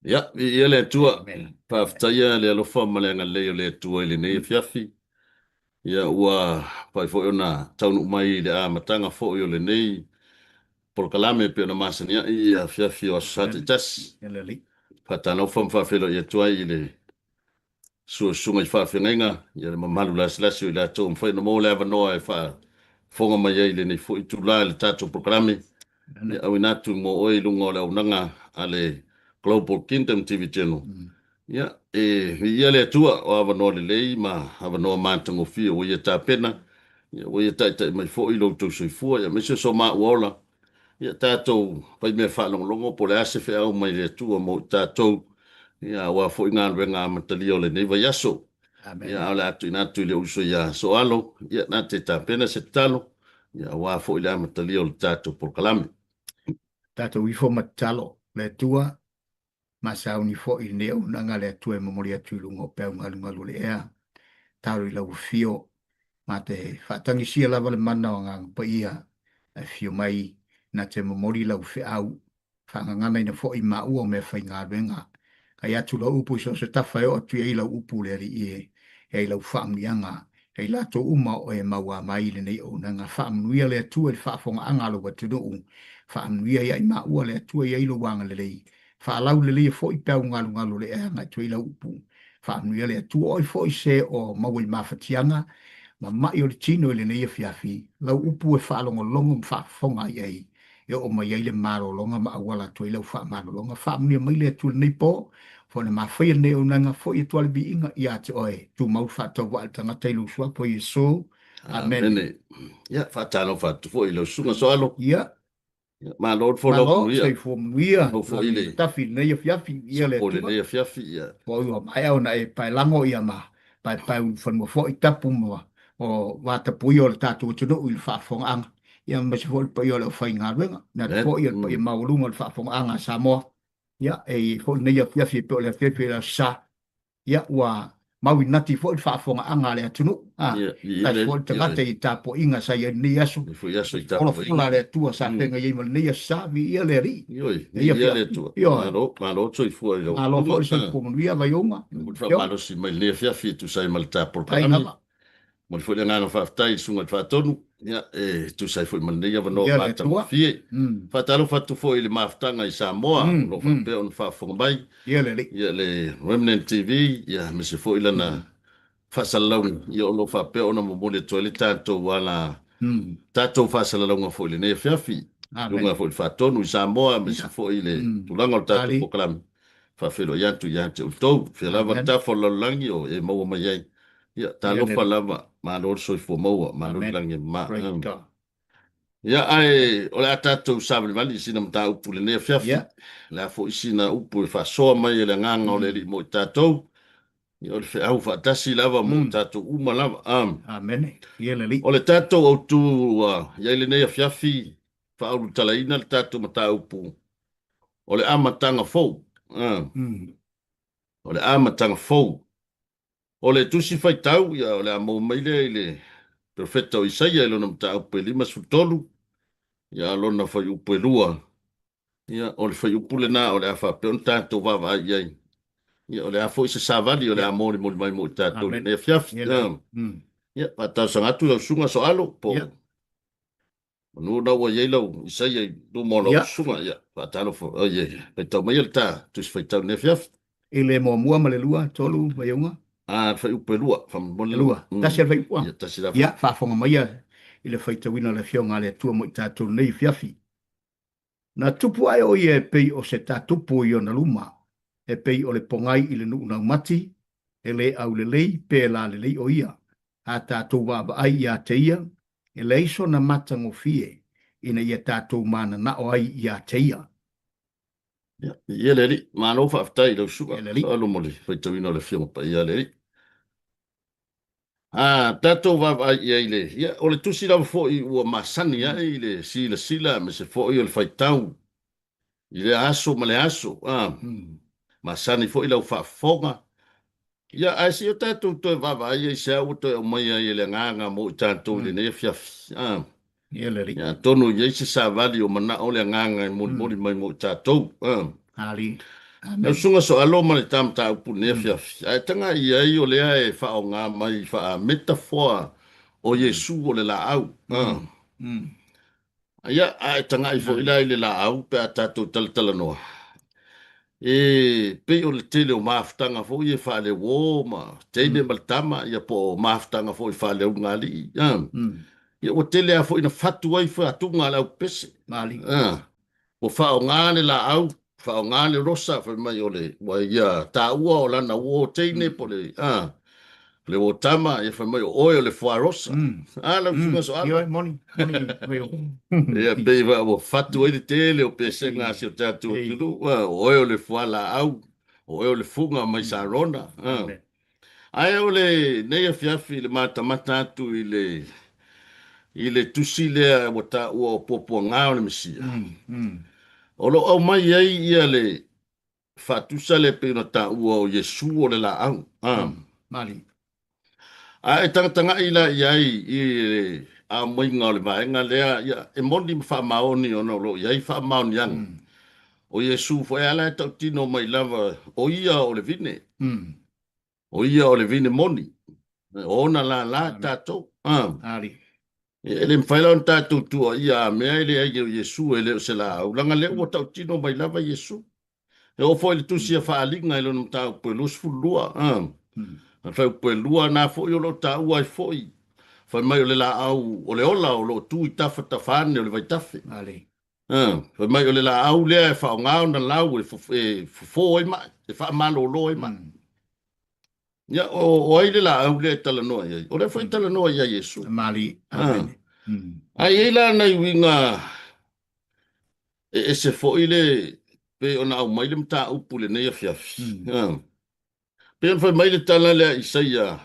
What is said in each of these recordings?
Ia, viia le Atua. Amen. Faafetaia le alofa ma le agalelei o le Atua i lenei afiafi. Ia, ua mafai foi ona taunuu mai i le amataga foi o lenei polokalame e pei ona masani ai i afiafi o Aso Sa Amen. taitasi. Ia le Alii. Faatalofa ma faafeiloai atu ai i le susuga i faafeagaiga, ia le mamalu lasilasi o i latou ua mafai ona maua le avanoa e faafofoga mai ai i lenei foi itula i le tatou polokalame, ia auina atu mo oe i luga o le auaunaga a le Global Kingdom TV Channel. Ia, e viia le Atua o avanoa lelei ma avanoa matagofie ua Ia tapena, ia ua Ia taitai mai foi lo outou soifua, ia aemaise o so maua ola. Ia tatou faimea faalogologo po o le a se feau mai le Atua mo i tatou, ia aua foi galuega amatalia o lenei vaiaso. Amen. Ia a o le a tuuina atu i le uso ia Soalo, ia na te tapena se tatalo, ia aua foi le amatalia o le tatou polokalame. Tatou ifo ma tatalo, le Atua, ma sauni foi i lenei auaunaga a le Atua e momoli atu i luga o peau galugalu o le ea, talo i lau afio, ma te faatagisia lava le mana o Agaga Paia, ae afio mai na te momoli lau feau, faagaganaina foi maua o meafaigaluega. Kai atu lau upu i so o se tafa e oo atu i ai lau upu le Alii e, e ai lau faamanuiaga, e i latou uma o e maua mai i lenei auaunaga. Faamanuia le Atua i le faafofogaaga a lou atunuu. Faamanuia ia i maua le Atua i ai lou agalelei. Faalauleleia foi peau galugalu o le ea agai atu ai lau upu. Faamanuia le Atua oe foi se o maua i mafatiaga ma mai o le tino i lenei afiafi. Lau upu e faalogologo ma faafofoga ai i ai e oo mai ai le malologa ma auala atu ai lau faamalologa. Faamanuia mai le Atua i lenei po, foi na mafaia lenei auaunaga, foi atu lava le viiga ia te oe. Tumau le faatauvaa i le tagata i lou suafa o Iesu. Amene. Amene. Ia, faatalofa atu foi i lau susuga Soalo. Ia. Ia, malo le folau Malo, manuia. soifua manuia, Malo foi lagi le matafi i lenei afiafi, viia le sopo i Atua. lenei afiafi. Ia. Ua ua maea ona e paelago ia ma paepae ulufanua foi tapu ma o vatapuia o le tatou atunuu i le faafofogaaga, ia aemaise foi le paia o le aufaigaluega, manatu foi o le paia maualuga o le faafofogaaga a Samoa. Ia, e i ai foi lenei afiafi e pei o le afiafi o le Aso Sa, ia ua mauinati foi le faafofogaaga a le atunuu, a, tasi foi le tagata i tapuaiga sa i ai i lenei aso, folafola a le Atua sa feagai ai ma lenei Aso Sa, viia le Alii. Ioe, viia le Atua. Malo, malo le soifua i lau Malo foi le soifua manuia Vaiouga. Momoli faamalosi mai lenei afiafi e tusa ai ma le ta polokalame. Momoli foi le agaga faafetai i le Susuga i le Faatonu, ia, e tusa ai foi ma lenei avanoa matagofie. Faatalofa atu foi i le mafutaga i Samoa o lo o faapea ona faafofoga mai, ia le Remnant TV, ia, aemaise foi lana faasalalauga, ia, o lo o faapea ona momoli atu ai le tatou ala, tatou faasalalauga foi i lenei afiafi, i luga foi i le Faatonu i Samoa, aemaise foi i le tulaga o le tatou polokalame. Faafeiloai atu ia te outou. Fia lava le tafa o le lalolagi o e maua mai ai. Ia, talofa lava, malo le soifua maua, malo le lagi e mama. Ia, ae o le a tatou savalivali i sina mataupu i lenei afiafi. O le a foi sina upu e faasoa mai e le Agaga o le Alii mo i tatou. Ia, o le feau faatasi lava mo i tatou uma lava. Amene. Ia le Alii. O le tatou autu ua i ai lenei afiafi, faaulutalaina le tatou mataupu o le amataga fou. O le amataga fou. O le tusi faitau, ia, o le a maua mai lea i le perofeta o Isaia i lona mataupu e 53, ia, lona fuaiupu e 2. Ia, o le fuaiupu lena o le a faapea ona tatou vaavaai i ai. Ia, o le a foi se savali o le a molimoli mai mo i tatou i lenei afiafi. Ia, faatalosaga atu i lau susuga Soalo, po o Manu na ua i ai lau Isaia i luma o lau susuga, ia, faatalofa, oi, e, faitau maia le ta tusi faitau i lenei afiafi. I le muamua ma le lua, tolu, Vaiuga? A, le fuaiupu e lua, faamolemole. E lua, tasi le fuaiupu a? Ia, tasi la Ia, faafofoga maia i le faitauina o le Afioga a le Atua mo i tatou i lenei afiafi. Na tupu ae o ia e pei o se tatupu i ona luma, e pei o le pogai i le nuu naumati, e le aulelei pe lalelei o ia. A tatou vaavaai ia te ia, e leai sona matagofie ina ia tatou mananao ai ia te ia. Ia, ia le Alii, malo faafetai i lau susuga Soalo mo le faitauina o le Afioga Paia a le Alii. A tatou vaavaai i ai i le, ia, o le tusi lava foi ua masani ai i le silasila aemaise foi o le faitau i lea aso ma lea aso, a, masani foi lau faafofoga. Ia, ae se i o tatou toe vaavaai ai se a ua toe aumaia ai e le Agaga mo i tatou i lenei afiafi, a. Ia le Alii. Ia, atonu e i ai se savali o manao le Agaga e molimoli mai mo i tatou, a. Alii. Lau susuga Soalo ma le ta mataupu i lenei afiafi, a e taga i ai o lea e faaaoga mai faa-metafoa o Iesu o le laau. Ia, a e tagai foi la i le laau pe a tatou talatalanoa, e pei o le tele o mafutaga foi e faaleuo ma teine ma le tama, ia po o mafutaga foi faaleulugalii. Ia ua tele lava foi na fatu ai fatuga a le aupese. Ua faaaoga le laau, faaaoga le rosa, fai mai o le, ua ia taua o lana uo teine po o le, a, le uo tama, ia fai mai o oe o le fuarosa. A, lau susuga Soala. Ioe, moni, moni, Ia, pei ua fatu ai le tele o pesega a si o tatou atunuu, a, o oe o le fualaau, o oe o le fuga mai Sarona. A. Ae o lenei afiafi i le matamata atu i le i le tusi lea ua taua o Puapuaga o le Mesia, o lo o aumai ai ia le faatusa lea pei ona taua o Iesu o le laau. A e tagatagai la i ai i le aumaiga o le vaega lea, ia, e moni ma faamaoni ona o lo o i ai faamaoniaga. O Iesu foi a la e tautino mai lava o ia o le vine. O ia o le vine moni. O ona lala tatou. E le mafai la ona tatou tuuaia a mea e leai o Iesu e le o se laau, leaga lea ua tautino mai lava Iesu. E oo foi i le tusi a Faaaliga i lona mataupu e 22, a fuaiupu e 2 na foi o lo o taua ai foi, fai mai o le laau o le ola o lo o tu i tafatafa ane o le vaitafe. Fai mai o le laau lea e faaaoga ona lau e fofo ai mai, e faamalolo ai mai. Ia, o ai le laau lea e talanoa i ai? O lea foi e talanoa ia Iesu. Ae i ai la nai uiga e ese foi le pei ona aumai le mataupu i lenei afiafi. Pei ona fai mai le tala lea a Isaia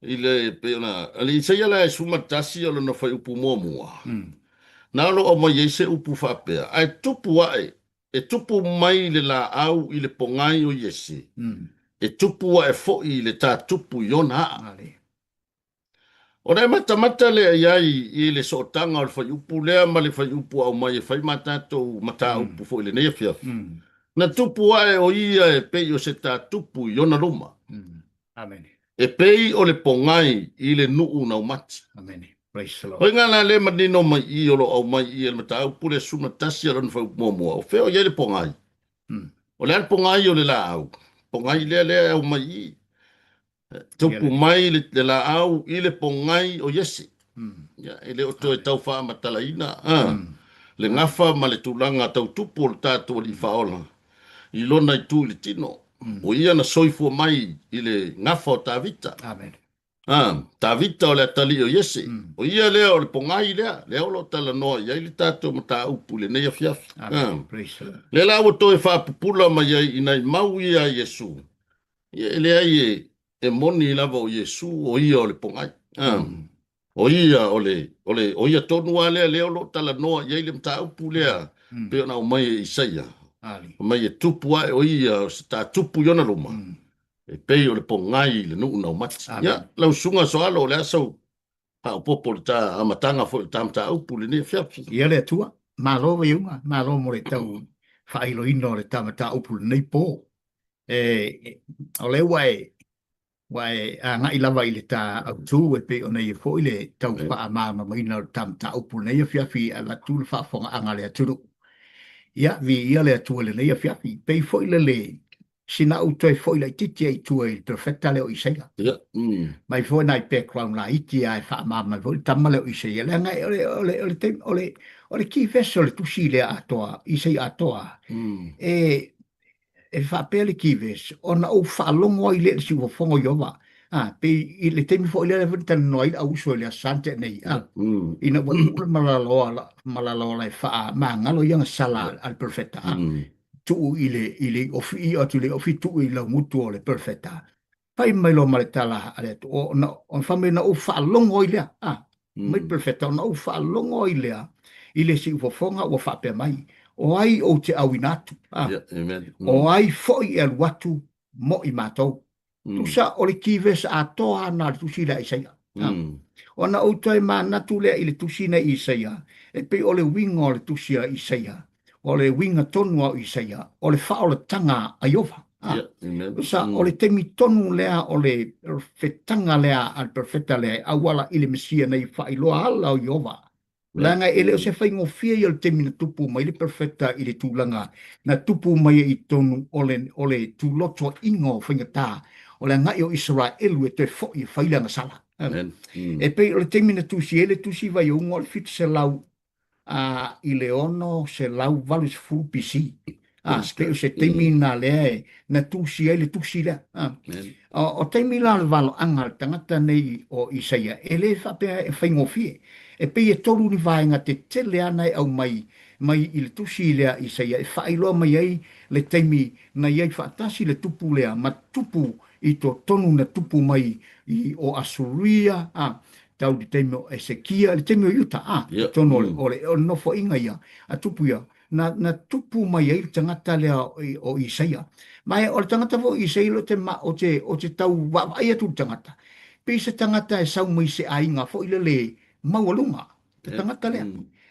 i le pei ona a le Isaia la e 11 o lona fuaiupu muamua. Na o lo o aumai ai se upu faapea, ae tupu ae, e tupu mai le laau i le pogai o Iese, e tupu ae foi le tatupu i ona aa. Ona e matamata lea i ai i le sootaga o le fuaiupu lea ma le fuaiupu aumai e fai ma tatou mataupu foi i lenei afiafi. Na tupu ae o ia e pei o se tatupu i ona luma. E pei o le pogai i le nuu naumati. Faiga la lea manino mai i o lo o aumai i le mataupu lea 11 a lona fuaiupu muamua. O fea o i ai le pogai? O le a le pogai o le laau? Pogai lea lea e aumai i. Tupu mai le laau i le pogai o Iese. Ia, e le o toe tau faamatalaina le gafa ma le tulaga tau tupu o le tatou Alii Faaola i lona itu i le tino. O ia na soifua mai i le gafa o Tavita. Tavita o le atalii o Iese. O ia lea o le pogai lea, lea o lo o talanoa i ai le tatou mataupu i lenei afiafi. Lea la ua toe faapupula mai ai i nai mau ia a Iesu. Ia, e leai, e moni lava o Iesu o ia o le pogai. O ia o le, o le, o ia tonu lava lea, lea o lo o talanoa i ai le mataupu lea, pei ona aumai e Isaia. Fai mai e tupu ae o ia o se tatupu i ona luma, e pei o le pogai i le nuu naumati. Ia, lau susuga Soalo, o le a sau faaopoopo i le ta amataga foi o le ta mataupu i lenei afiafi? Ia le Atua, malo Vaiuga, malo mo le tau faailoina o le ta mataupu i lenei po. E, o lea ua e, ua e agai lava i le ta autu e pei ona ia foi le tau faamalamalamaina o le ta mataupu i lenei afiafi e avatu le faafofogaaga a le atunuu. Ia, viia le Atua i lenei afiafi. Pei foi le le sina ou toe foi laitiiti ai i tua i le perofeta lea o Isaia. Mai foi nai background laiti lava e faamalamalama ai foi le tama lea o Isaia, leaga o le, o le, o le taimi, o le, o le key verse o le tusi lea atoa, Isaia atoa, e, e faapea le key verse, ona ou faalogo ai lea i le siufofoga o Ieova. A, pei i le taimi foi lea foi na talanoa ai le auuso i le Aso Sa na tea nei, a, ina ua tuu le malaloa, malaloa e faamagalo ia gasala a le perofeta, a, tuu i le, i le ofi, i atu i le ofi tuu i laugutu o le perofeta. Fai mai loa ma le tala a le Atua, ona, ona fai mai na ou faalogo ai lea, a, mai le perofeta, ona ou faalogo ai lea i le siufofoga ua faapea mai, o ai ou te auina atu, a, Yeah, amen. o ai foi e alu atu mo i matou. Tusa o le key verse atoa lena o le tusi lea a Isaia. Ona ou toe manatu lea i le tusi nei Isaia, e pei o le uiga o le tusi a Isaia. O le uiga tonu lava o Isaia, o le faaolataga a Iowa. Yeah, amen. Sa, o le taimi tonu lea o le fetaga lea a le perofeta lea e auala i le Mesia na i faailoa ala o Iowa. Leaga e le o se faigofie ia o le taimi na tupu mai le perofeta i le tulaga na tupu mai ai i totonu o le, o le tulotoaiga o faigata o le agai o Isaraelu e toe foi e fai le agasala. Amen. E pei o le taimi na tusi ai le tusi Vaiouga o le 700 a, i le 680 BC. A, pei o se taimi na lea e, na tusi ai le tusi lea. A, o, o taimi la o le valoaga a le tagata nei o Isaia, e le faapea e faigofie. E pei e tolu ni vaega tetele ana e aumai mai i le tusi lea a Isaia e faailoa mai ai le taimi na i ai faatasi le tupu lea ma tupu i totonu na tupu mai i o Asuria, a, tau i le taimi o Esekia, le taimi o Iuta, a, i totonu o le, o le, o le nofoaiga ia a tupu ia, na, na tupu mai ai le tagata lea o, o Isaia. Ma e, o le tagata foi o Isaia, o te, o te, o te tau vaavaai atu i le tagata, pei se tagata e sau mai se aiga foi lele maualuga, le tagata lea.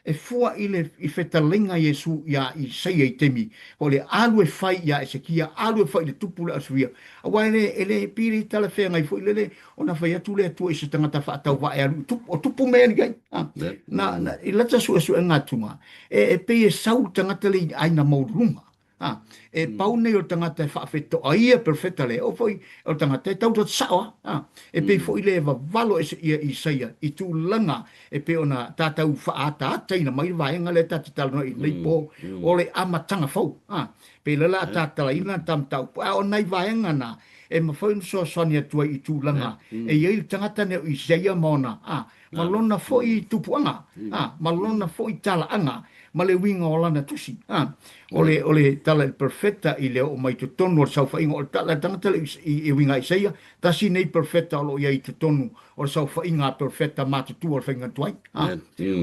E fua i le i fetalaiga a Iesu iā Isaia i taimi o le alu e fai iā Esekia, alu e fai i le tupu le Asuria. Aua e le, e le pili talafeagai foi lele ona fai atu le Atua i se tagata faatauvaa e alu i tupu, o tupu mea e ai. A, na, na, i lata suesuega atuga, e, e pei e sau le tagata le i aiga maualuluga. A, e pau nei o le tagata e faafetoaia perofeta lea, o foi o le tagata e tau sao a, a, e pei foi le vavalo ese ia Isaia i tulaga e pei ona tatau faaataataina mai le vaega lea ta te talanoa i lenei po o le amataga fou. A, pei la la a tatalaina ta mataupu, a o nai vaega na e mafai ona fesoasoani atu ai i tulaga e i ai le tagata nei o Isaia ma ona, a, ma lona foi tupuaga, a, ma lona foi talaaga, ma le uiga o lana tusi. A, o le, o le tala i le perofeta i le oo mai i totonu o le saofaiga, o le tala a le tagata le i, i uiga a Isaia, tasi nei perofeta o lo o i ai i totonu o le saofaiga a perofeta matutua o le faiga tuai. A,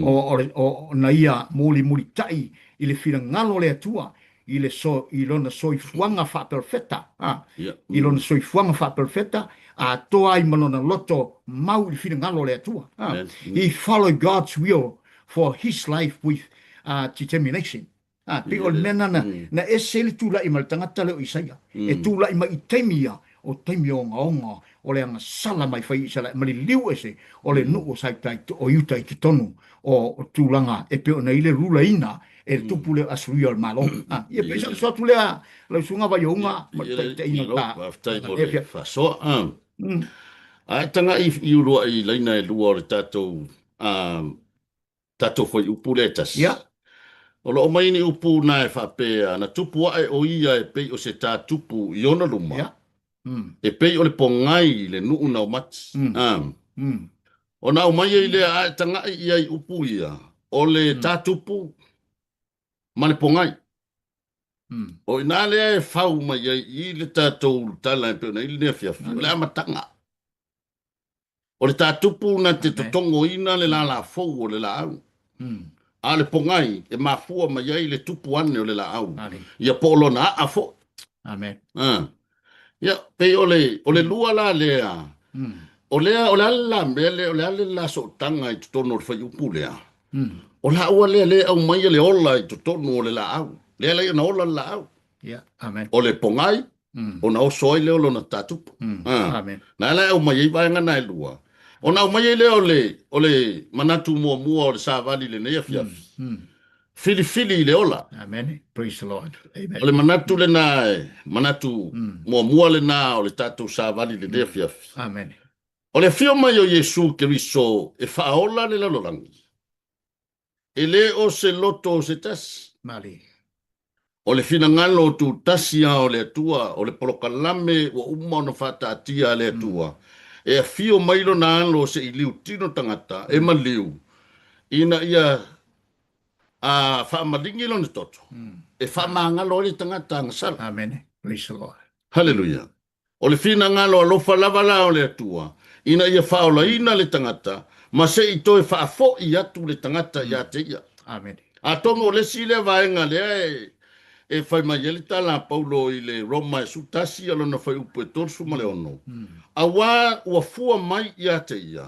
o, o, le, o, na ia mulimulitai i le finagalo o le Atua i le so, i lona soifuaga faaperofeta, a, i lona soifuaga faaperofeta, atoa ai ma lona loto mau i le finagalo o le Atua. A, he followed God's will for his life with uh, determination. A, pei o le mea na, na ese ai le tulai mai le tagata lea o Isaia. E tulai mai i taimi ia, o taimi ogaoga o le agasala mai fai Isaraele, ma le liu ese o le nuu o Saitai, o Iuta i totonu o tulaga e pei ona i le rulaina e le tupu lea o Asuria o le Malo. Ah, ia pei sa atu lea lau susuga Vaiouga ma le taitaiga o ta. Faafetai mo le faasoa. Ah. Ae tagai i uluai laina e lua o le tatou tatou fuaiupu lea e tasi. Ia. O lo o mai ni upu na e faapea, na tupu ae o ia e pei o se tā tupu i ona luma, Ia. e pei o le pogai i le nuu naumati. Ona aumai ai lea ae tagai i ai upu ia, o le tā tupu ma le pogai. O i ina lea e fau mai ai i le tatou tala e pei ona i lenei afiafi, o le amataga. O le tātupu na te totogoina le lālā fou o le laau. A o le pogai e mafua mai ai le tupu ane o le laau. Ia po o lona aa foi. Amen. Ah. Ia, pei o le, o le lua la lea, o lea, o le a le la mea lea, o le a le la sootaga i totonu o le fuaiupu lea? O laua lea lea e aumaia le ola i totonu o le laau. Lea la ona ola le laau. Yeah. Amen. O le pogai, ona oso ai lea o lona tātupu. Ah. Amen. Na la e aumai ai vaega na e lua. Ona aumai ai lea o le, o le manatu muamua o le savali i lenei afiafi. Filifili i le ola. Amen. Praise the Lord. Amen. O le manatu lena e, manatu muamua lena o le tatou savali i lenei afiafi. Amen. O le afio mai o Iesu Keriso e faaola le lalolagi. E le o se loto o se tasi. Malie. O le finagalo o tutasi a o le Atua, o le polokalame ua uma ona faataatia a le Atua, e afio mai lona alo se i liu tino tagata e maliu, ina ia a faamaligi lona toto, e faamagalo ai le tagata agasala. Amene. Praise the Lord. Haleluia. O le finagalo alofa lava la o le Atua, ina ia faaolaina le tagata, ma se i toe faafoi atu le tagata ia te ia. Amene. Atonu o le isi lea vaega lea e, e fai mai ai le tala a Paulo i le Roma e 11 a lona fuaiupu e 36, Auā ua fua mai ia te ia,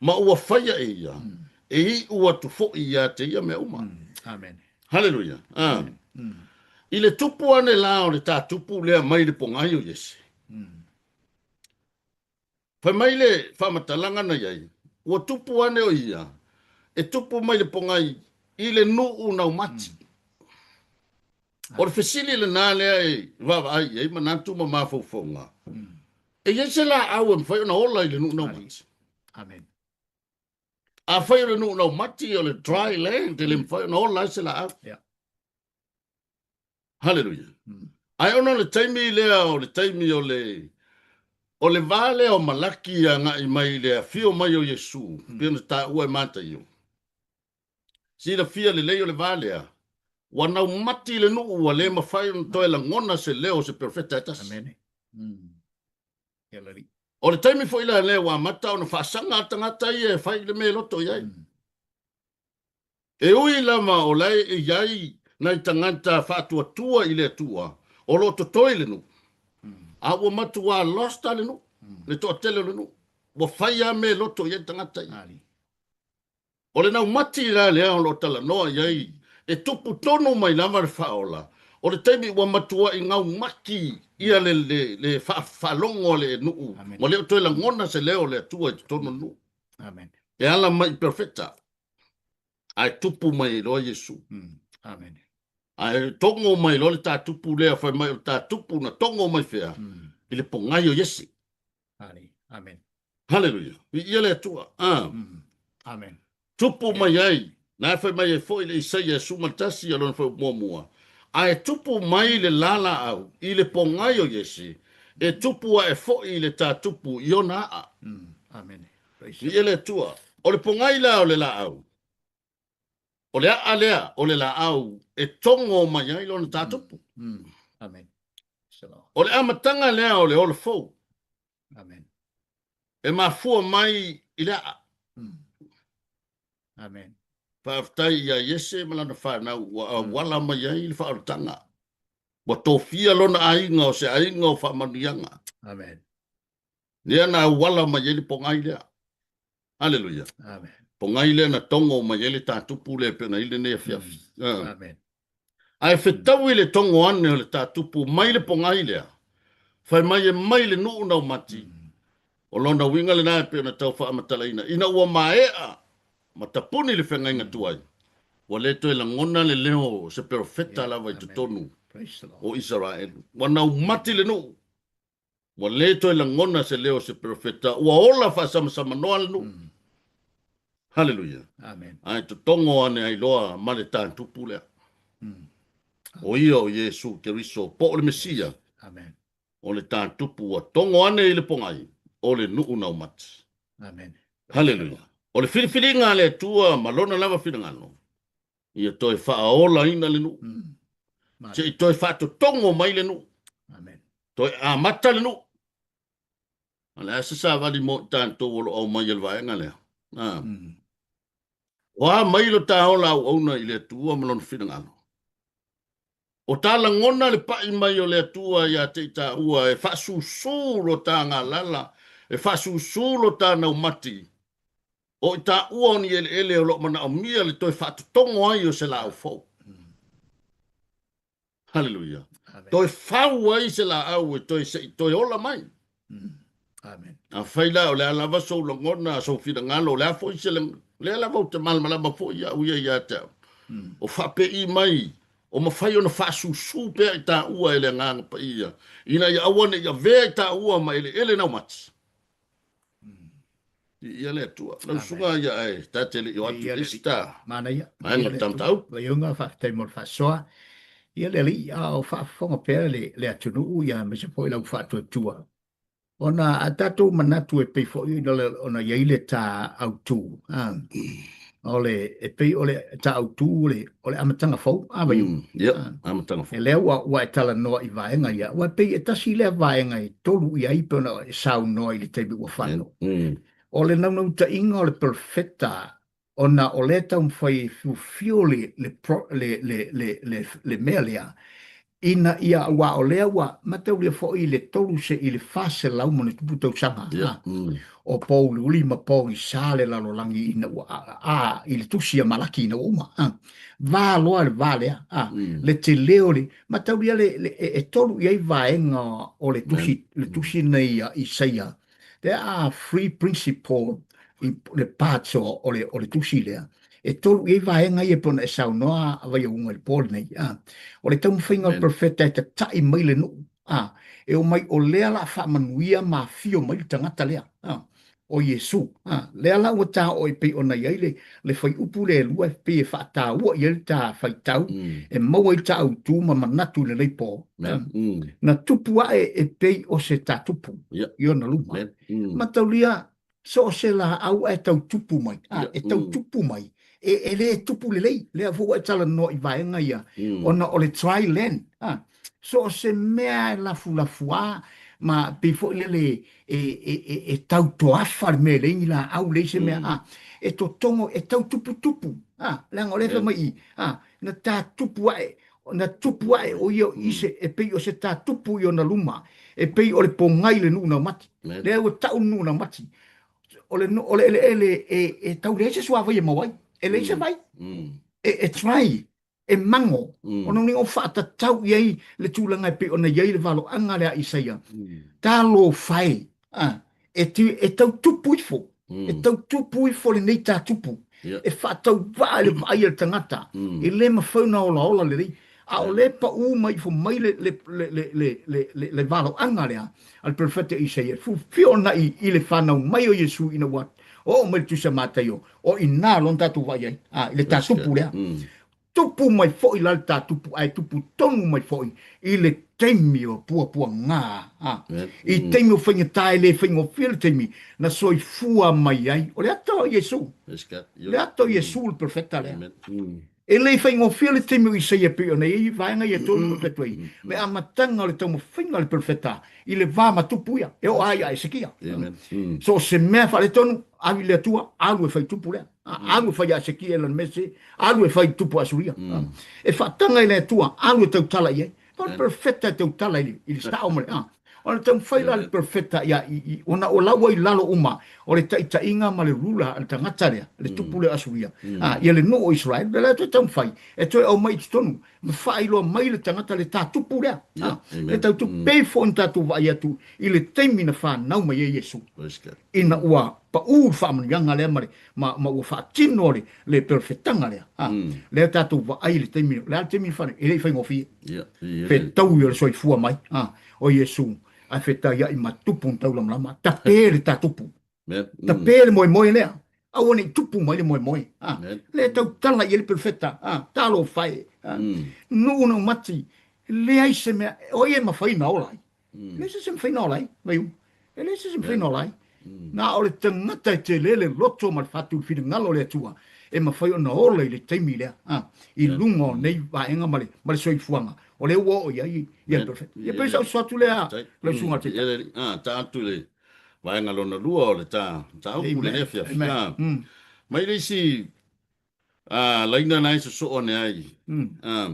ma ua faia e ia, e iu atu foi ia te ia mea uma. Amene. Haleluia. Ah. I le tupu ane la o le tā tupu lea mai le pogai o Iese. Fai mai le faamatalaga na i ai, ua tupu ane o ia, e tupu mai le pogai i le nuu naumati. O le fesili lena lea e vaavaai i ai manatu ma mafaufauga. E i ai se laau e mafai ona ola i le nuu naumati? Amen. Afai o le nuu naumati o le dry land, e le mafai ona ola ai se laau. Yeah. Haleluia. Ae ona o le taimi lea o le taimi o le o le va lea o Malaki agai mai i le afio mai o Iesu, pei ona taua e Mataio. Silafia lelei o le va lea, ua naumati le nuu ua le mafai ona toe lagona se leo o se perofeta e tasi. Amene. Ia le Alii. O le taimi foi la lea ua amata ona faasaga tagata ia e fai le mea e loto i ai. E ui lava o la e i ai nai tagata faatuatua i le Atua o lo o totoe i le nuu, a ua matuā lost lava le nuu, le toatele o le nuu. Ua fai lava mea e loto i ai tagata ia. O le naumati la lea o lo o talanoa i ai, e tupu tonu mai lava le faaola, o le taimi ua matuai gaumati ia le, le, le faalogo a le nuu, ua le o toe lagona se leo o le Atua i totonu o le nuu. Amen. E ala mai i perofeta, ae tupu mai ai loa Iesu. Amen. Ae togo mai loa le tā tupu lea, fai mai o le tā tupu na togo mai fea, i le pogai o Iese. Amen. Haleluia. Viia le Atua. Ah. Amen. Tupu mai ai, na e fai mai ai foi le Isaia e 11 a lona fuaiupu muamua, ae tupu mai le lalaau i le pogai o Iese, e tupu ae foi le tā tupu i ona aa. Amen. Viia le Atua. O le pogai la o le laau, o le aa lea o le laau e togo mai ai lona tā tupu. Amen. O le amataga lea o le ola fou. Amen. E mafua mai i le aa. Amen. Faafetai iā Iese ma lana fanau ua auala mai ai le faaolataga. Ua tofia lona aiga o se aiga o faamanuiaga. Amen. Lea na auala mai ai le pogai lea. Haleluia. Amen. Pogai lea na togo mai ai le tātupu lea e pei ona i ai lenei afiafi. Amen. Ae fetaui le togo ane o le tātupu mai le pogai lea, fai mai e mai le nuu naumati, o lona uiga lena e pei ona tau faamatalaina, ina ua maea ma tapuni le feagaiga tuai, ua le toe lagona le leo o se perofeta lava i totonu o Isaraelu. Ua naumati le nuu, Ua le toe lagona se leo o se perofeta, ua ola faasamasamanoa le nuu. Haleluia. Amen. Ae totogo ane ai loa ma le tātupu lea. O ia o Iesu Keriso, po o le Mesia. Yes. Amen. O le tātupu ua togo ane i le pogai o le nuu naumati. Amen. Haleluia. O le filifiliga a le Atua ma lona lava finagalo, ia toe faaolaina le nuu. Se i toe faatotogo mai le nuu. Amen. Toe amata le nuu. O le a se savali mo i tatou o lo o aumai e le vaega lea? Ah. O a mai lo tā ola auauna i le Atua ma lona finagalo? O tā lagona le pai mai o le Atua iā te i tāua e faasusū lo tā galala, e faasusū lo tā naumati, O i tāua o ni eleele o lo o manaomia le toe faatotogo ai o se laau fou. Haleluia. Toe fau ai se laau e toe se i toe ola mai. Amen. Afai la o le a lava sou lagona, sou finagalo, o le a foi se lea lava ou te malamalama foi iaʻu ia ia te au. O faapei mai, o mafai ona faasusū pea i tāua e le Agaga Paia, ina ia aua ne i avea i tāua ma eleele naumati. Viia le Atua. Lau susuga ia ae ta te le i o atu i le isi ta. Manaia. Vaega o le Tama Tau. Vaiuga, faafetai mo le faasoa. Ia le alii, a o faafofoga pea le, le atunuu ia aemaise foi lau faatuatua. Ona a tatou manatu e pei foi ona i ai le tā autu, a, o le, e pei o le tā autu o le, o le amataga fou, a Vaiuga. Ia, amataga fou. E lea ua, ua e talanoa i vaega ia, aua e pei e tasi lea vaega e tolu i ai pei ona e saunoa i le taimi ua fano. O le naunautaiga o le perofeta, ona o lea e taumafai e fiofio le, le, le, le, le, le, le mea lea. Ina ia, aua o lea ua mataulia foi i le 3 i le 400 ma ona tupu tausaga, a, o pouliuli ma pogisa le lalolagi ina ua a, i le tusi a Malaki ina ua uma, a, va loa le va lea, a, le tele o le mataulia le, le e tolu i ai vaega o le tusi, le tusi nei a Isaia. There are three principal i le parts o, o, le, o le tusi lea. E tolu i ai vaega ia e pei ona e saunoa Vaiauga i le po lenei. A. O le taumafaiga o le profeta e tata'i mai le nuu. A. E omai o lea la a faamanuia ma afio mai le tagata lea. A. O Iesu. A. Lea la ua ta oo e pei ona i ai le, le fuaiupu lea e lua e pei e faataua i ai le ta faitau e maua ai le ta autu ma manatu i lenei po. A. Na tupu ae e pei o se ta tupu i ona luma. Mataulia so o se laau ae tau tupu mai, a, e tau tupu mai, e, e le tupu lelei. Lea foi ua e talanoa i vaega ia, ona o le dry land. A, so o se mea e lafulafuā ma pei foi lele e, e, e, e tau toafa le mea e leai ni laau, leai se mea, a, e totogo, e tau tuputupu. A, leaga o lea fai mai i, a, na ta tupu ae, na tupu ae o ia i se, e pei o se tā tupu i ona luma, e pei o le pogai i le nuu naumati. Lea ua tau le nuu naumati. O le, o le eleele e, e tau leai se suavai e maua ai. E leai se vai. E, e dry, e mago. Ona o faatatau i ai le tulaga e pei ona i ai le valoaga lea a Isaia. Talofa e, a, e, e tau tupu ifo. E tau tupu ifo lenei tā tupu. E faatauvaa i le vaai a le tagata. E le mafai ona olaola lelei. A o lea e paū mai ifo mai le, le, le, le, le, le, le, le valoaga lea a le perofeta Isaia, e fulufiona'i i le fanau mai o Iesu ina ua oo mai le Tusi a Mataio, o i ina lona tatou vaai ai, a, i le tā tupu lea. Tupu mai foi la le tā tupu, ae tupu tonu mai foi i le taimi o puapuaga, a, i taimi o faigata e le faigofie le taimi na soifua mai ai. O le ata o Iesu. Le ata o Iesu le perofeta lea. E le faigofie le taimi o Isaia pei ona i ai vaega ia e tolu na fai atu ai, le amataga o le taumafaiga a le perofeta i le va ma tupu ia, e oo lava ia Esekia. So o se mea faaletonu, alu i le Atua, alu e fai tupu lea. Alu e fai ia Esekia i lana mese, alu e fai tupu Asuria. E faataga i le Atua, alu e tautala i ai. O le perofeta e tautala i le, i le sao ma le, a. O le taumafai la le perofeta ia, i, i, ona o la ua i lalo uma o le taitaiga ma le rula a le tagata lea, le tupu lea o Asuria, a, ia le nuu o Israel, lea la e toe taumafai, e toe aumai i totonu, ma faailoa mai le tagata le tā tupu lea. A, le tau tupu, pei foi ona tatou vaai atu i le taimi na fanau mai ai Iesu, ina ua paū le faamanuiaga lea ma le, ma, ma ua faatino le, le perofetaga lea. A, lea tatou vaai i le taimi, o le a le taimi na fanau, e le i faigofie. Fetaui o le soifua mai, a, o Iesu, ae fetaiai ma tupu na taulamalama, tape le tā tupu. Tape le moemoe lea. Aua ne i tupu mai le moemoe. A, lea tautala i ai le perofeta. A, talofa e. A, nuu na umati, leai se mea, o ai e mafai ona ola ai? Leai se isi e mafai ona ola ai, Vaiumu. E leai se isi e mafai ona ola ai. Na o le tagata e tele le loto ma le fatu i le finagalo o le Atua e mafai ona ola i le taimi lea, a, i luga o nei vaega ma le, ma le soifuaga o lea ua oo i ai ia le perofeta. Ia pei o sau soso atu lea, lau susuga i le Taitai. A, ta atu i le vaega lona lua o le ta mataupu i lenei afiafi. A, mai le isi a, laina na e sosoo ane ai. A,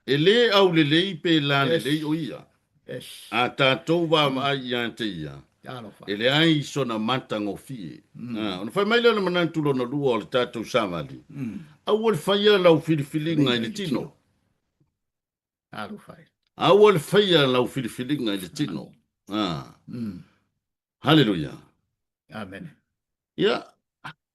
e le aulelei pe lalelei o ia. A tatou vaavaai ia te ia, e leai sona matagofie. A, ona fai mai lea o le manatu lona lua o le tatou savali, aua le faia lau filifiliga i le tino. Aua le faia lau filifiliga i le tino. A. Haleluia. Amen. Ia,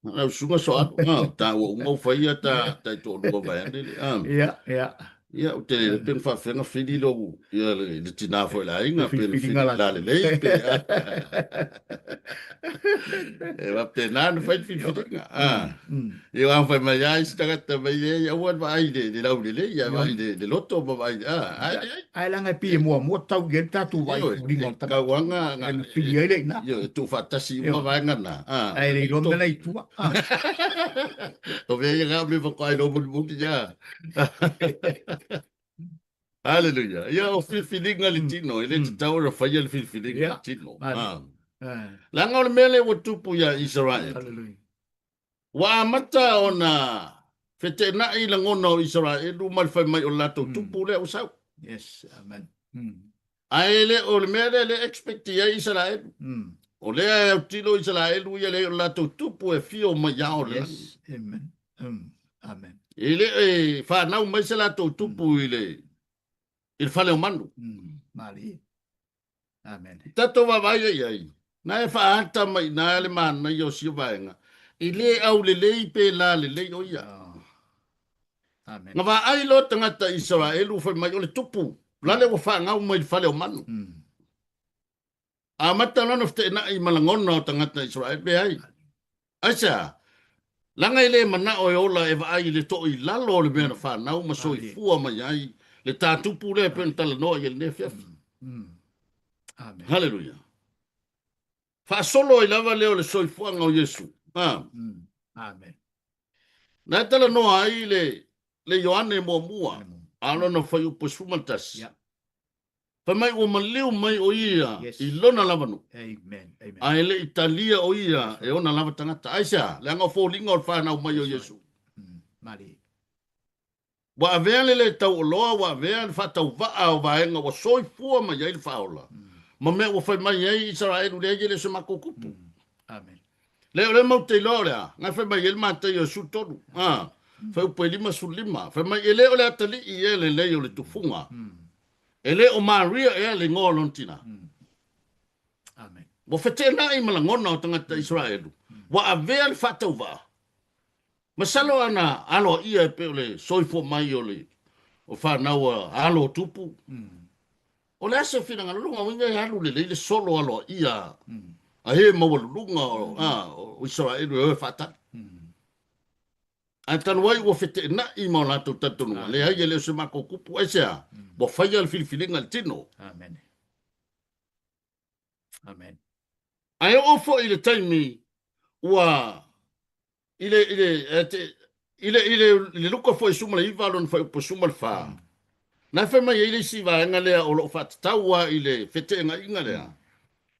lau susuga Soalu, ah, taua uma u faia ta tai toalua vaeane le, ah. Ia, ia. Ia, ou te le pe na faafefea na fili lou, ia, le, le tinā foi le aiga, pe na fili la lelei, pe, ah. E faapena na fai le filifiliga, ah. Ia, aua fai mai lava isi tagata mai, e, aua le vaai i le, le laulelei, ae vaai i le, le loto ma vaai, ah, ae leai. Ae leaga e pei e muamua tau i ai le tatou vaai i foliga o le tagata. Kauaga E na pili ai le i ina. Ioe, e tuufaatasi uma vaega na. Ae le iloa mea la i tua. O mea ia nga me faatoa iloa mulimuli ia. Haleluia. Ia o filifiliga le tino, e le tatau ona faia le filifiliga le tino. Leaga o le mea lea ua tupu ia Isaraele. Ua amata ona Feteenai lagona o Isaraelu ma le fai mai o le latou tupu lea ua sau. Yes, amen. Ae le o le mea lea le expect i ai Isaraelu. O lea e autilo Isaraelu ia le o le latou tupu e fio mai ia o le lagi. Yes, amen. Amen. E le e fanau mai se latou tupu i le i le fale o manu. Malie. Amen. Tatou vaavaai ai ai, na e faaata mai i le manaia o sia vaega, e le aulelei pe la lelei o ia. Oh. Amen. Na vaai loa tagata Isaraelu fai mai o le tupu, lale ua faagau mai le fale o manu. Amata loa ona feteenai ma lagona o tagata Isaraelu, leai. Aisea? Leaga e le manao e ola e vaai i le too i lalo o le mea na fanau ma soifua mai ai le tā tupu lea e pei ona talanoa i ai lenei afiafi. Amen. Haleluia. Faasolo ai lava lea o le soifuaga o Iesu. Amen. Na e talanoa ai le, le Ioane muamua, a lona fuaiupu e 11. Yeah. Fai mai ua maliu mai o ia Yes. i lona lava nuu. Amen. Amen. A e le i talia o ia e ona lava tagata. Aisea? Leaga o foliga o le fanau mai o That's Iesu. right. Malie. Ua avea le le tauoloa, ua avea le faatauvaa o vaega ua soifua mai ai le faaola, ma mea ua fai mai ai Isaraelu, leai e le o se matou tupu. Amen. Leai, o lea matou te iloa o le a? Na fai mai ai le Mataio e 13, a, fuaiupu e 55, fai mai, e le o le atalii ea lelei o le tufuga, E le o Maria ea le igoa o lona tina. Amen. Ua feteenai ma lagona o tagata Isaraelu, ua avea le faatauvaa. Masalo ana aloaia e pei o le soifua mai o le o fanau a alo o tupu. O le a se finagalo lona uiga e alu lelei le solo aloaia a e maualuluga o, a, o Isaraelu e o e faatali. Ae talu ai ua feteenai ma o latou talitonuga, leai e le o se matou kupu, aisea? Ua faia le filifiliga i le tino. Amen. Amen. Ae oo foi i le taimi ua i le i le e te, i le i le i le Luka foi 19 lona fuaiupu 14, na e fai mai ai le isi vaega lea o lo o faatatau lava i le feteenaiga lea,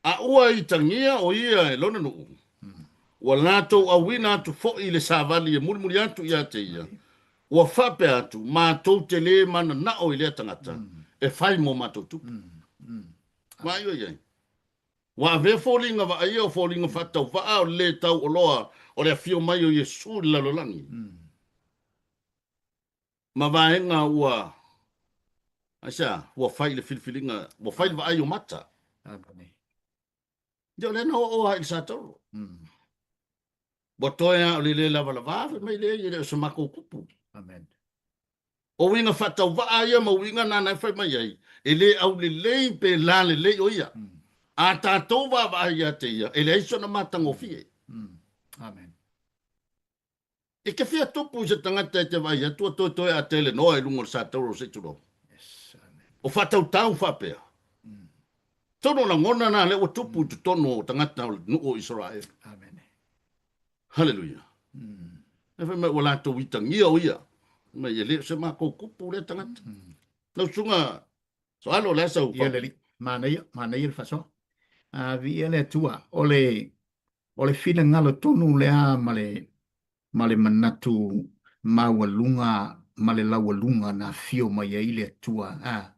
A ua itagia o ia e lona nuu, ua latou auina atu foi le savali e mulimuli atu ia te ia, ua faapea atu, Matou te le mananao i lea tagata e fai mo matou tupu. Vaai oe i ai. Ua avea foliga vaaia o foliga faatauvaa o le lē tauoloa o le afio mai o Iesu i le lalolagi. Ma vaega ua, aisea, ua fai i le filifiliga, ua fai le vaai o mata. Amen. Ia o lea na oo lava i le Satauro. Ua toe lava o le le lavalava, fai mai leai e le o se matou kupu. Amen. O uiga faatauvaa ia ma uiga na na e fai mai ai, e le aulelei pe lalelei o ia. A tatou vaavaai ia te ia, e leai sona matagofie. Amen. E te fia tupu i se tagata e te vaai atu ua toetoe a tele noa i luga o le satauro se i tulou. O faatautau faapea. Tonu o lagona na lea ua tupu i totonu o tagata o le nuu o Isaraelu. Amen. Haleluia. E fai mai ua latou itagia o ia. Mai e le o se matou kupu lea tagata. Lau susuga Soalo o le a sau Ia le alii. Manaia, manaia le faasoa. A viia le Atua. O le O le finagalo tonu lea ma le, ma le manatu maualuga ma le laualuga na afio mai ai le Atua, a,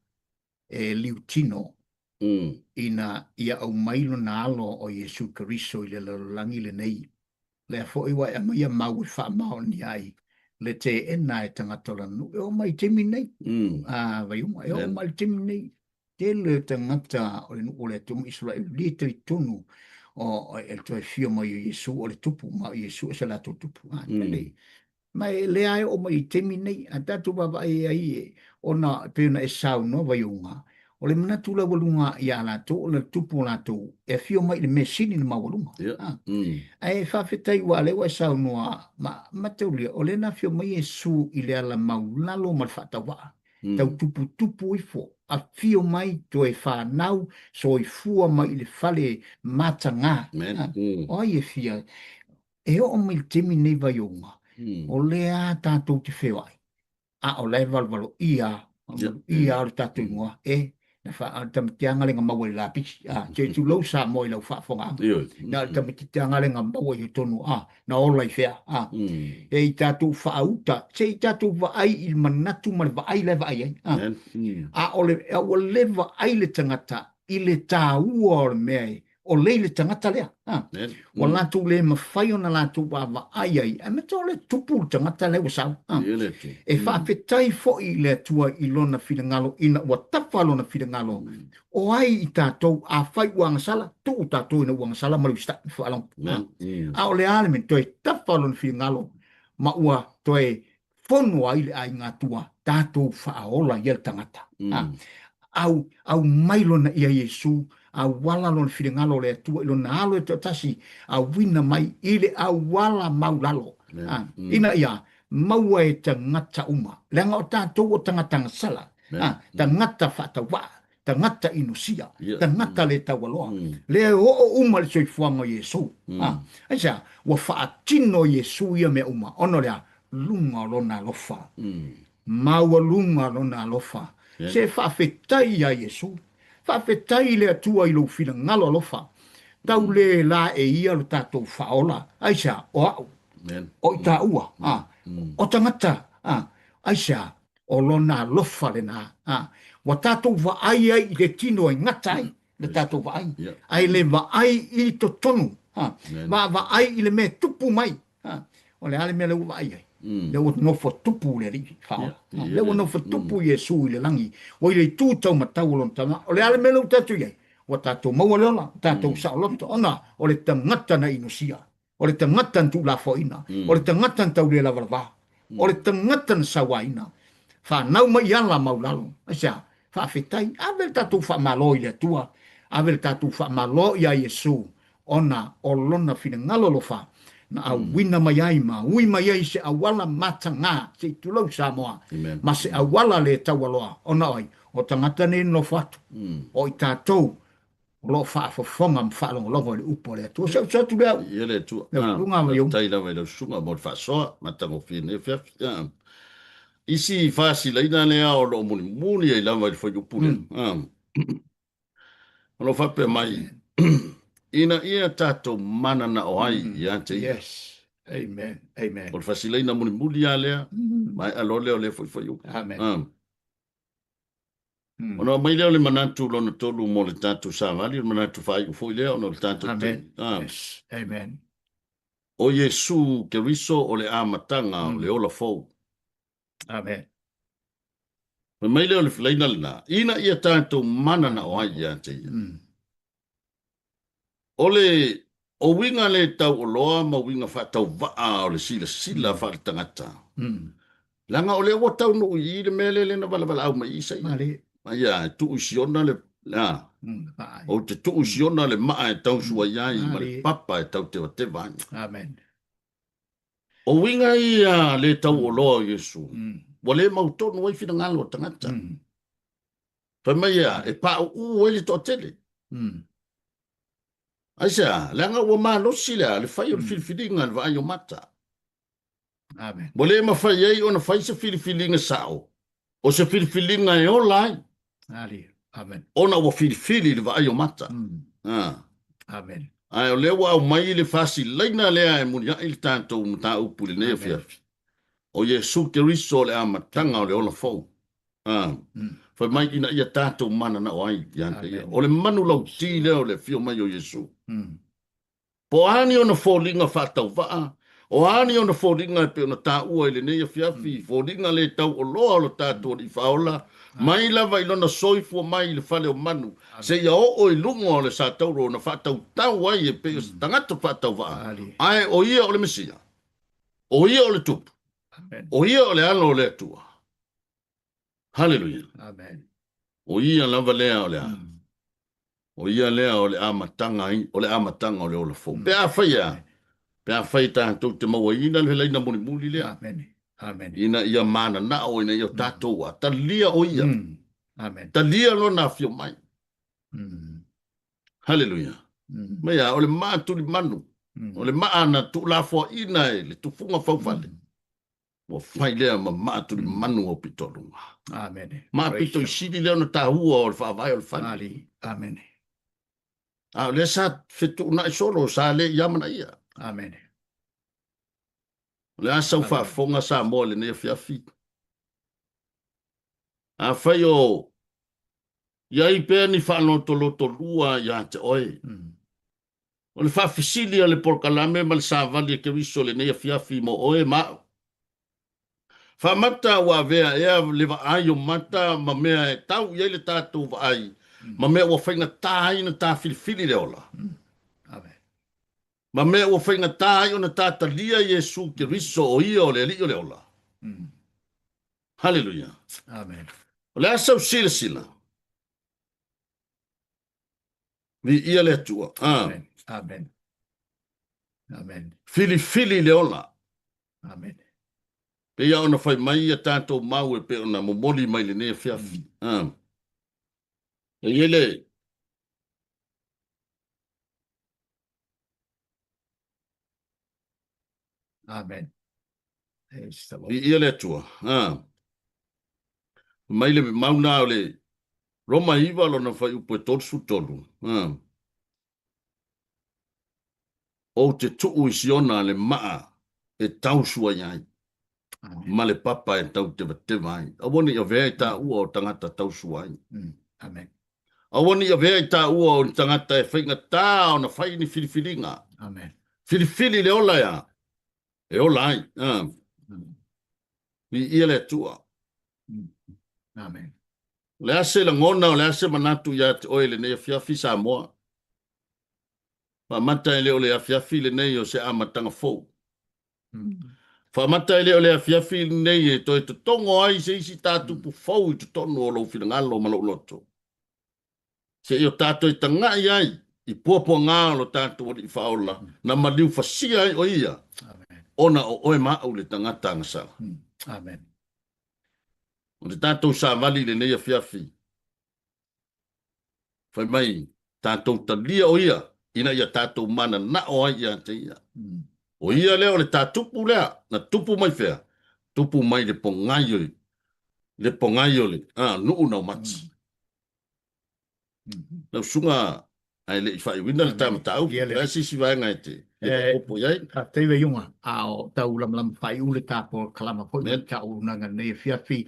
e liutino ina ia aumai Lona Alo o Iesu Keriso i le lalolagi lenei. Lea foi ua e aumaia mau e faamaonia ai le teena e tagata o lana nuu. E oo mai i le taimi lenei, a, Vaiuga, e oo mai i le taimi lenei, tele o tagata o le nuu o le Atua ma Isaraelu le talitonu o e toe fia mai o Iesu o le tupu ma o Iesu o se latou tupu. A tele. Ma e lea e oo mai i taimi nei, a tatou vaavaai ai e, ona e pei ona e saunoa Vaiuga, o le manatu laualuga ia latou o le tupu o latou e afio mai i le mea sili na maualuga. Yeah. Ae faafetai ua lea ua e saunoa ma mataulia o lea na afio mai Iesu i le ala maulalo ma le faatauvaa. Tau tuputupu ifo, afio mai, toe fanau, soifua mai i le fale mataga. O ai e fia, e oo mai i le taimi lenei Vaiouga, o lea tatou te feoai, a o la e valevalo ia, maluia le tatou igoa, e. Na fa a tamaitiaga le na maua i lapisi a se tulou Samoa i lau faafogaaga. Na o le tamaitiaga le na maua i totonu a na ola i fea a. E i tatou faauta se i tatou vaai i le manatu ma le vaai la e vaai ai a. A o le a ua le vaai le tagata i le taua o le mea e o le i le tagata lea a. Ua latou le mafai ona latou vaavaai ai, ae mata o le tupu le tagata lea ua sau. A. E faafetai foi i le Atua i lona finagalo ina ua tafa lona finagalo, o ai i tatou, afai ua agasala, tuu tatou ina ua agasala ma le usitai ma faalogo. A. A o le a le mea, toe tafa lona finagalo ma ua toe fono ai le aiga Atua, tatou faaola ia le tagata. Mm. Au, au mai lona ia Iesu, auala lona finagalo o le Atua i lona alo e toatasi, auina mai i le auala maulalo. Mm. Ah, mm. Ina ia maua e tagata uma. Leaga o tatou o tagata agasala, mm. ah, tagata faatauvaa, tagata inosia, tagata le taualoa, lea e oo uma le soifuaga o Iesu. Ah, aisea, ua faatino Iesu ia mea uma, ona o le a? Luga o lona alofa. Maualuga lona alofa. Se faafetai iā Iesu. Faafetai i le Atua i lou finagalo alofa. Tau le la e ia lo tatou faaola. Aisea? O au. O i taua. Ah, o tagata. Ah, aisea? O lona alofa lena. A, ua tatou vaai ai i le tino e gata ai le tatou vaai, ae le vaai i totonu. A, vaavaai i le mea e tupu mai. A, o le a le mea lea ua vaai ai? Lea ua nofo tupu le Alii faaola. Lea ua nofo tupu Iesu i le lagi, ua i le itu taumatau o lona Tama. O le a le mea lea ua tatou i ai? Ua tatou maua le ola, ua tatou saoloto, ona o le tagata na inosia. O le tagata na tuulafoaiina, o le tagata na taulelavalava, o le tagata na sauaina, fanau mai i ala maulalo. Aisea? Faafetai. Ave le tatou faamalo i le Atua, ave le tatou faamalo iā Iesu, ona o Lona finagalo alofa na auina mai ai ma ui mai ai se auala matagā, se i tulou Samoa, ma se auala le taualoa, ona o ai? O tagata nei na nofo atu, o i tatou o lo o faafofoga ma faalogologo i le upu a le Atua. Se uso atu lea. Ia le Atua. Lau susuga ma Iou. Faafetai lava i lau susuga mo le faasoa matagofie nei afiafi. Ia. Isi fasilaina lea o lo o mulimuli ai lava i le fuaiupu lea. O lo o faapea mai, ina ia tatou mananao ai ia te ia. Yes. Amen. Amen. O le fasilaina mulimuli lava lea, maea loa lea o lea foi fuaiupu. Amen. Ona aumai lea o le manatu lona tolu mo le tatou savali, o le manatu faaiu foi lea ona o le tatou taimi. Yes. Amen. O Iesu Keriso o le amataga o le ola fou. Amen. Fai mai lea o le laina lena, ina ia tatou mananao ai ia te ia. O le o uiga le tauoloa ma uiga faatauvaa o le silasila faaletagata, leaga o lea ua taunuu i i le mea lea lea na valavalau mai i Isaia. Ia, e tuu i Siona le, a, ou te tuu i Siona le maa e tausua i ai ma le papa e tautevateva ai. Amen. O uiga ia le tauoloa o Iesu, ua le mautonu ai finagalo o tagata. Fai mai ia, e pauu ai le toatele. Aisea? Leaga ua malosi le a, le fai o le filifiliga i le vaai o mata. Amen. Ua le mafai ai ona fai se filifiliga sao, o se filifiliga e ola ai. Ali. Amen. Ona ua filifili i le vaai o mata. Ah. Amen. Ae o lea ua aumai le fasilaina lea e muliai le tatou mataupu i lenei afiafi. O Iesu Keriso o le amataga o le ola fou. Ah. Fai mai ina ia tatou mananao ai ia te ia. O le manu lauti lea o le afio mai o Iesu. Po o a ni ona foliga faatauvaa, o a ni ona foliga e pei ona taua i lenei afiafi, foliga le tauoloa o lo tatou Alii Faaola, mai lava i lona soifua mai i le fale o manu, seia oo i luga o le satauro na faatautau ai e pei o se tagata faatauvaa, ae o ia o le Mesia, o ia o le Tupu, o ia o le Alo o le Atua. Haleluia. Amen. O ia lava lea o le a? O ia lea o le amataga ai, o le amataga o le ola fou. Pe afai e a? Pe afai tatou te mauaina le laina mulimuli lea. Amen. Amen. Ina ia mananao, ina ia tatou a talia o ia. Amen. Talia lona afio mai. Haleluia. Mai a, o le maa tulimanu. O le maa na tuulafoaina e le tufuga faufale. Ua fai lea ma maa tulimanu au pitoluga. Amene. Maa pito i sili lea ona taua o le faavae o le fale. Ali. Amene. A o lea sa fetuunai solo, sa le i amanaia. Amene. O le a sau faafofoga Samoa i lenei afiafi? Afai o i ai pea ni faalotolotolua ia te oe, o le faafesili a le polokalame ma le savali a Keriso i lenei afiafi mo oe ma au, Faamata ua avea ea le vaai o mata ma mea e tau i ai le tatou vaai ma mea ua faigata ai ona ta filifili le ola? Ma mea ua faigata ai ona ta talia Iesu Keriso o Ia o le Alii o le ola? Haleluia! O le a sau silasila? Viia le Atua. Amen. Amen. Amen. Filifili le ola. Amen. Pei ona fai mai ia tatou mau e pei ona momoli mai lenei afiafi. Mm. E i ai le Amen. Viia le Atua. Ah. Mai le mau na o le Roma 9 lona fuaiupu e 33. Ah. Ou te tuu i Siona le maa e tausuai ai, ma le papa e tautevateva ai. Aua ne i avea i taua o tagata tausua ai. Amen. Aua ne i avea i taua o ni tagata e faigata ona fai ni filifiliga. Amen. Filifili le ola ea, e ola ai. Viia le Atua. Amen. O le a se lagona, o le a se manatu ia te oe i lenei afiafi, Samoa? Faamata e le o le afiafi lenei o se amataga fou. Faamata e le o le afiafi lenei e toe totogo ai se isi tātupu fou i totonu o lou finagalo ma lou loto. Se i o tātou i taga'i ai i puapuagā o lo tātou Alii Faaola na maliu fasia ai o Ia, ona o oe ma a'u le tagata agasala. Amen. O le tātou savali i lenei afiafi, Fai mai, tatou talia o ia, ina ia tatou mananao ai ia te ia. O ia lea o le tātupu lea, na tupu mai fea? Tupu mai le pogai o le pogai o le nuu naumati. Lau susuga ae le i faaiuina le ta mataupu, o le a se isi vaega e te fia faaopoopo i ai? Faafetai Vaiuga, a o tau lamalama faaiu le ta polokalama foi ma le tauaunaga i lenei afiafi,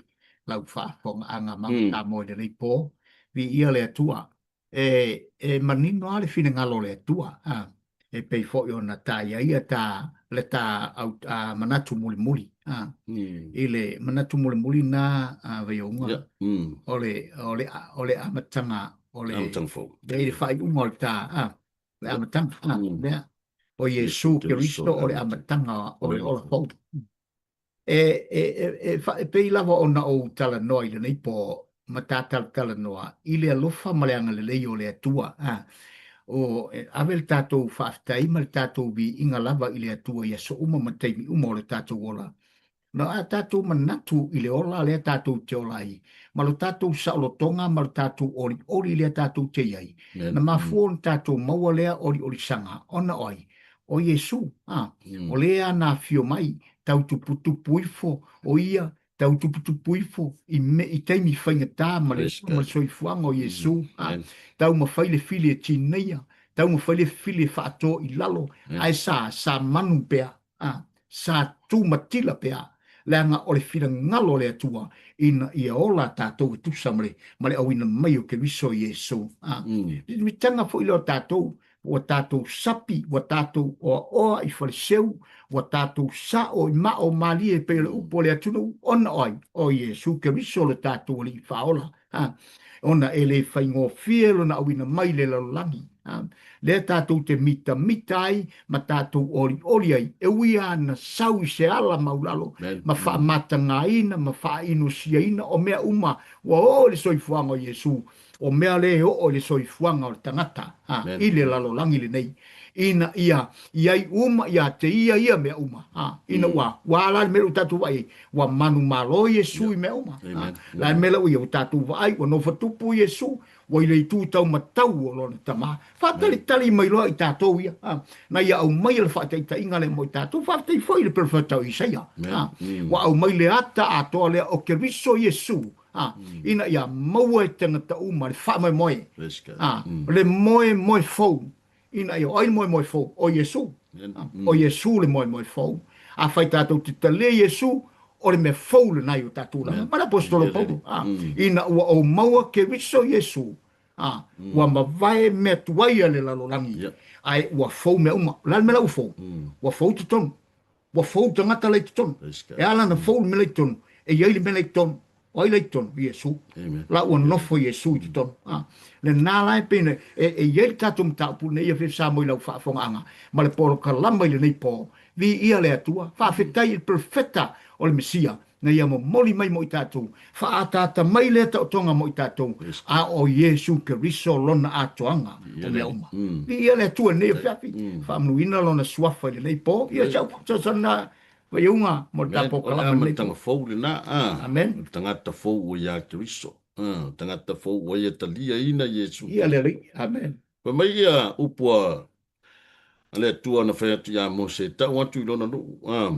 lau faafofogaaga ma Samoa i lenei po. Viia le Atua. E, e manino lava le finagalo o le Atua, a, e pei foi ona ta ia ia ta, le ta au, a, manatu mulimuli, a, i le manatu mulimuli na a Vaiuga, yeah. o le, o le, o le amataga, o le, amataga fou. Le, le faaiuga o le ta, a, le amataga, a, lea, o Iesu Keriso o le amataga o le ola fou. E, e, e, e, e pei lava ona ou talanoa i lenei po ma ta talatalanoa i le alofa ma le agalelei o le Atua. A, o, e ave le tatou faafetai ma le tatou viiga lava i le Atua i aso uma ma taimi uma o le tatou ola. Na a tatou manatu i le ola lea tatou te ola ai, ma lo tatou saolotoga ma lo tatou olioli lea tatou te i ai, na mafua ona tatou maua lea oliolisaga ona o ai? O Iesu, a, o lea na afio mai, tau tuputupu ifo o ia, tau tuputupu ifo i, me, i taimi faigata ma le, ma le soifuaga o Iesu, a, taumafai le fili e tineia, taumafai le fili e faato i lalo, ae sa, sa manu pea, a, sa tumatila pea, leaga o le finagalo o le Atua ina ia ola tatou e tusa ma le, ma le auina mai o Keriso Iesu. A, le mitaga foi lea o tatou, ua tatou sapi, ua tatou oaoa i faleseu, ua tatou sao i mao malie e pei o le upu a le atunuu, ona o ai? O Iesu Keriso lo tatou Alii Faaola. Ha? Ona e le faigofie lona auina mai i le lalolagi. Ha? Lea tatou te mitamita ai ma tatou olioli ai, e ui lava na sau i se ala maulalo, ma faamatagaina ma faainosiaina o mea uma ua oo i le soifuaga o Iesu, o mea lea e oo i le soifuaga o le tagata ha, i le lalolagi lenei, ina ia i ai uma ia te ia ia mea uma. Ha, ina ua, ua ala le mea ua tatou vaai ai, ua manumalo Iesu i mea uma. Ha, la le mea lea ua ia ua tatou vaai, ua nofo tupu Iesu, Ua i le itu taumatau o lona Tama. Faatalitali mai loa i tatou ia, a, na ia aumaia le faataitaiga lea mo i tatou. Faafetai foi i le perofeta o Isaia, a, ua aumai le ata atoa lea o Keriso Iesu, a, ina ia maua e tagata uma le faamoemoe, a, le moemoe fou, ina ia o ai le moemoe fou? O Iesu. O Iesu le moemoe fou. Afai tatou te talia Iesu, o le mea fou lena i o tatou lama. Ma le aposetolo Paulo, a, ina ua ou maua Keriso Iesu, a, ua mavae mea tuai a le lalolagi, ae ua fou mea uma. O le a le mea la ua fou? Ua fou totonu. Ua fou tagata la i totonu. E ala ona fou le mea la i totonu, e i ai le mea la i totonu. O ai la i totonu? Iesu. La ua nofo Iesu i totonu. A, lena la e pei ona e i ai le tatou mataupu lenei afiafi Samoa i lau faafofogaaga ma le polokalama i lenei po. Viia le Atua. Faafetai i le Perofeta o le Mesia na ia momoli mai mo i tatou, faaataata mai lea taotoga mo i tatou, a o Iesu Keriso lona atoaga o mea uma. Viia le Atua i lenei afiafi, faamanuina lona suafa i lenei po. Ia si au fesoasoani na Vaiuga mo le tatou O le polokalama i lenei po. amataga fou lena, a, Amen. o le tagata fou ua ia Keriso, a, o le tagata fou ua ia taliaina Iesu Ia le Keriso. Alii. Amen. Fai mai ia upu a le Atua na fai atu ia Mose e tau atu i lona nuu, a,